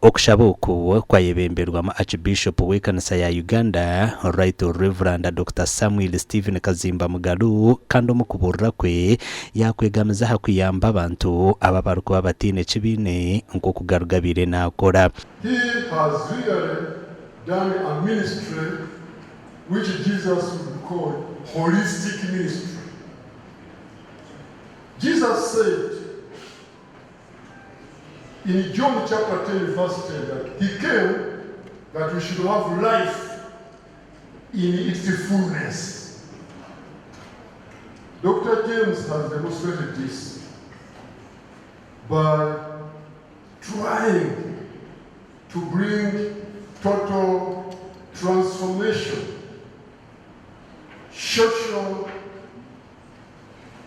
Okushaba oku kwayebemberwamu Archbishop w'ekanisa ya Uganda, Right Rev. Dokita Samuel Stephen Kazimba Mugalu kandi omu kubuurira kwe yaakwegamiza aha kuyamba abantu aba abarikuba bataine ki baine nk'oku Garuga abaire naakora. He has really done a ministry which Jesus would call holistic ministry. Jesus said in John chapter 10 verse 10 that he came that we should have life in its fullness. Dr. James has demonstrated this by trying to bring total transformation, social,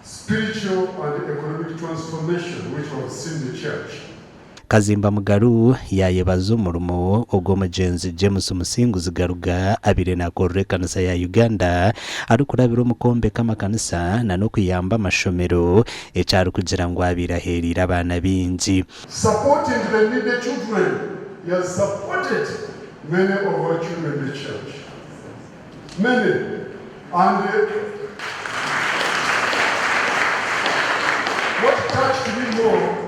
spiritual and economic transformation which was seen the church. Kazimba Mugalu yaayebaza omurimo ogu omugyenzi James Musinguzi Garuga abaire naakorera ekanisa ya Uganda arikurabira omu kwombeka amakanisa n'okuyamba amashomero eki arikugira ngu abaire aheereire abaana baingi. Supporting the needy children, he has supported many of our children in the church. Many. And what touched me more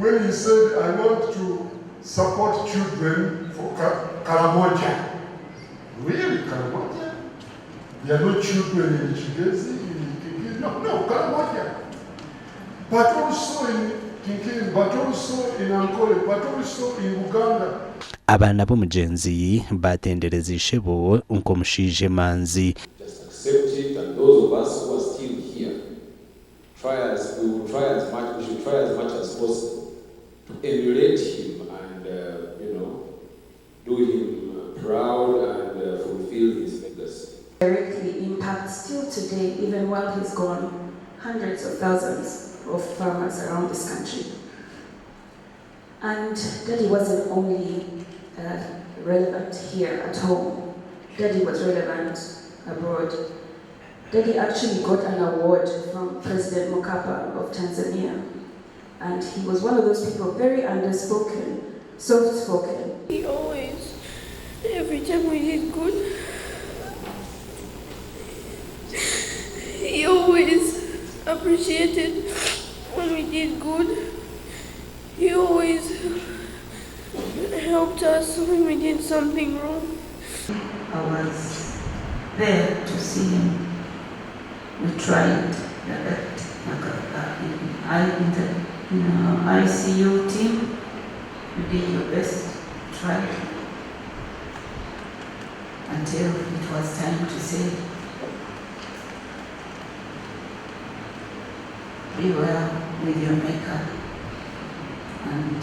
when he said, I want to support children for Karamoja. Really, Karamoja? There are no children in Kigezi, in Kinki. No, no, Karamoja. But also in Kinki, but also in Ankole, but also in Uganda. Abaana b'omugyenzi baatendereza ishebo nk'omushaija emanzi. Just accept it and those of us who are still here try as we will try as much we should try as much as possible to emulate him and you know do him proud and fulfill his legacy. Directly impacts still today even while he's gone hundreds of thousands of farmers around this country. And Daddy wasn't only uh, relevant here at home, Daddy was relevant abroad. Daddy actually got an award from President Mkapa of Tanzania. And he was one of those people, very underspoken, soft-spoken. He always, every time we did good, he always appreciated when we did good. He always helped us when we did something wrong. I was there to see him. We tried that I in the ICU team, you did your best, tried until it was time to say, be well with your maker. And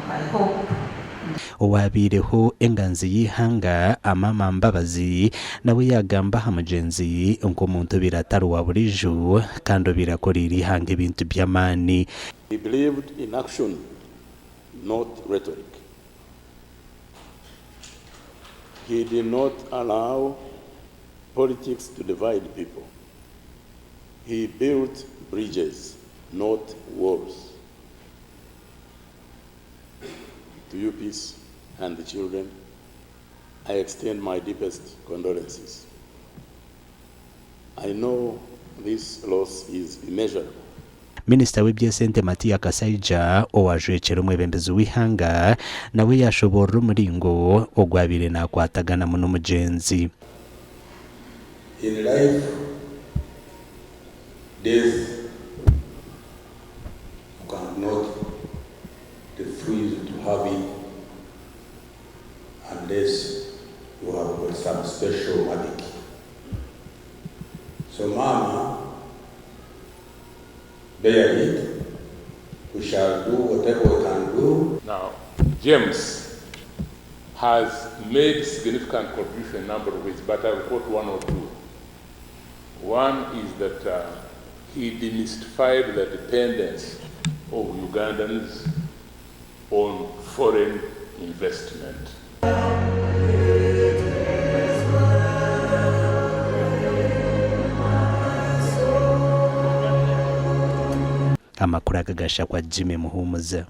I hope Owaabaireho enganzi y'eihanga, Amama Mbabazi nawe yaagamba aha mugyenzi nk'omuntu obaire atari wa buriijo kandi obaire akoreire eihanga ebintu by'amaani. He believed in action not rhetoric. He did not allow politics to divide people. He built bridges not walls. To you Peace and the children, I extend my deepest condolences. I know this loss is immeasurable. Minisita w'eby'esente Matia Kasaija owajwekyera omwebembezi w'eihanga nawe yashoboorora omuringo ogu abaire nakwataganamu n'omugyenzi. In life, death you cannot refuse to have it unless you have got some special magic. So mama, bear it, we shall do whatever we can do. Now, James has made significant contribution in a number of ways, but I will quote one or two. One is that uh, he demystified the dependence of Ugandans on foreign investment. Amakuru aga gashakwa Jimmy Muhumuza.